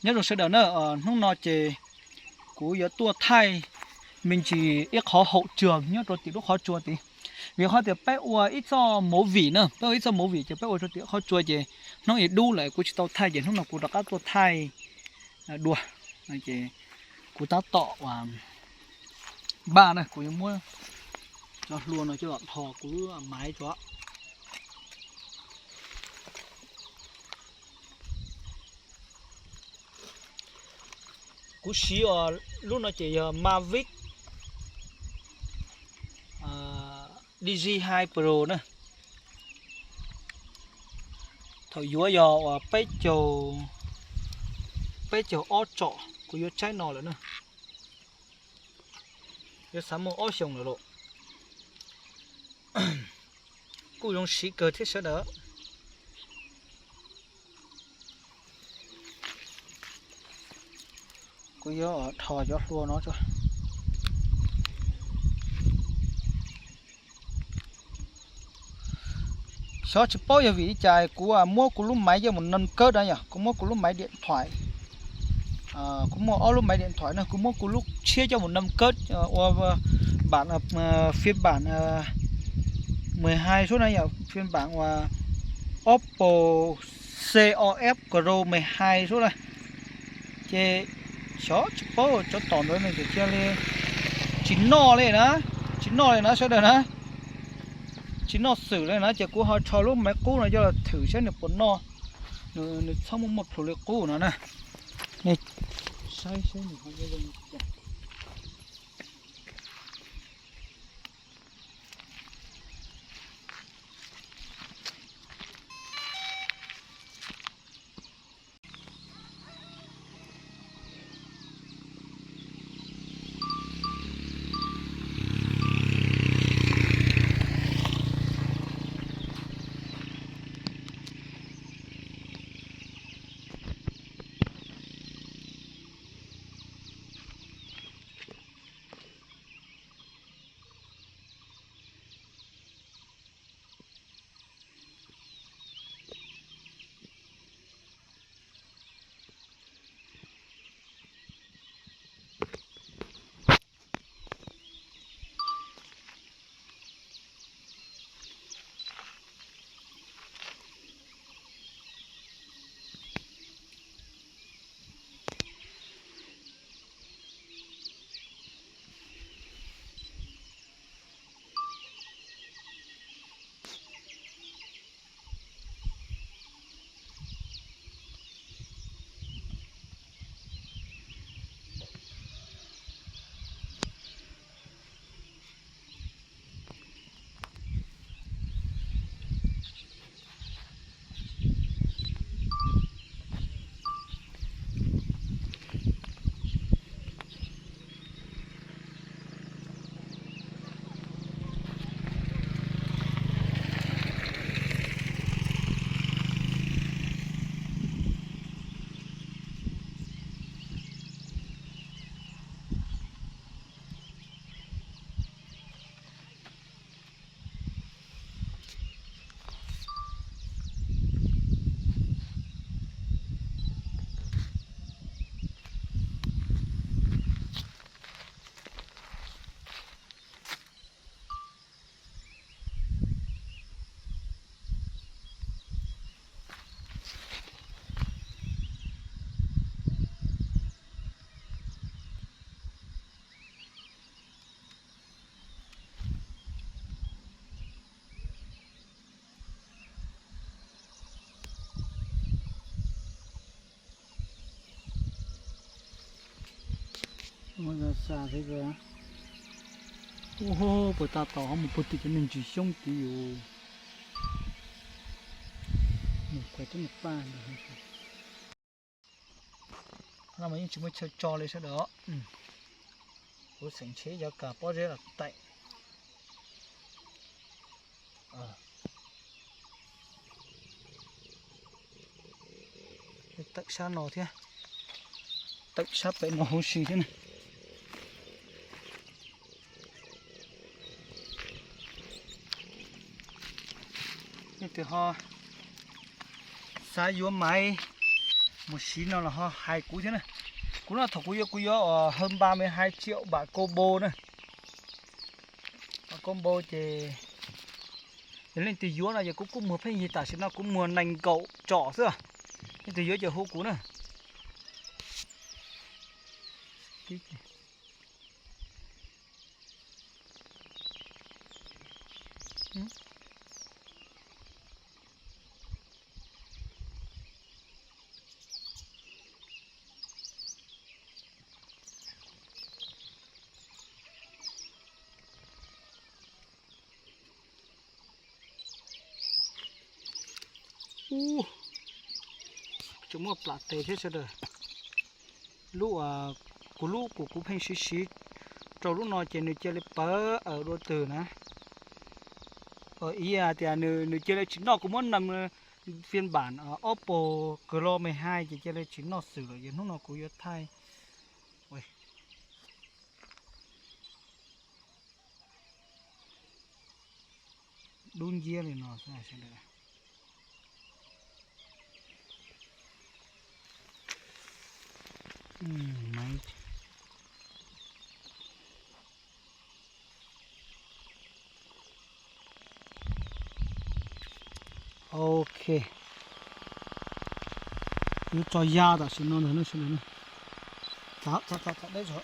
Nyob zoo sawv daws na, hnub no ces kuv yuav tuaj thaij me ntsis ib qhov haum tswag nyob rau tim lub qhov tsua tid. Vim qhov tias peb ua ib txoj movie na, peb ua ib txoj movie ces peb ua rau tim qhov tsua ces hnub ib dub lawm kuv tsis tau thaij ces hnub no kuv rov qab tuaj thaij dua. Ces kuv tab tom uas npaj na, kuv yuav muab cov hlua no coj los dhos kuv lub maiv tso. Kuv siv lub no ces yog Mavic Digi hai Pro na. Thaum yuav yog uas peb caug, peb caug ob tsom kuv yuav tsaib no lawm na. Yuav xav muaj ob xyoos lawm lauj. Kuj zoo siv kawg thiab sawv daws. Kuv yuav dhos cov hlua no tso. Xyov tsis paub yog vim li cas kuv muab kuv lub maiv coj mus nws kawb na yom, kuv muab kuv lub maiv điện thoại, kuv muaj ob lub maiv điện thoại na, kuv muab kuv lub tshiab coj mus nws kawb ua bản phiên bản mười hai suab na yom, phiên bản uas Oppo C O F Pro mười hai suab na. Ces xyov tsis paub cov tom ntawd nws cia li tsis noj li na, tsis noj li na sawv daws na. Tsis noj xwm li na ces kuv ho rho lub maiv qub no coj los thwm saib nws puas noj, nws txhob muaj muaj plhus li qub no na. Nej saib saib nws ho zoo li cas. Xa thiab. Ua puas tas tom ho mus puag tim cov me ntsis xyoob tid yus. Mus kuv cov niag paj ntawd. No mas yeej tsis muaj chaw tso li sawv daws os. Kuv xeem ntshe yuav kam pob zeb los taim. Tawm sab no thiab, tawm sab pem no huv si thiab na. Leej twg ho xav yuav maiv Mus siv no los ho hais kuv thiab na. Kuv no thaum kuv yuav kuv yuav hơn ba mươi hai triệu bảng combo na. Bảng combo ces yog leej twg yuav no ces kuv kuj muag pheej yig, tam sim no kuv muag nees nkaum tsom xwb. Leej twg yuav ces hu kuv na. Ub, tseem muaj plam tes thiab sawv daws. Lub, kuv lub kuv kuv pheej siv siv rau lub no ces nws cia li pawv awm dua twg na. Ib tias nws cia li tsis noj, kuv muab nws phiên bản Oppo Chrome mười hai ces cia li tsis noj xwm lawm, ces hnub no kuv yuav thaij. Dub nciab li no xwb sawv daws. Ok, yuav tso ya tam sim no ntag sawv daws. Thaum deb tso.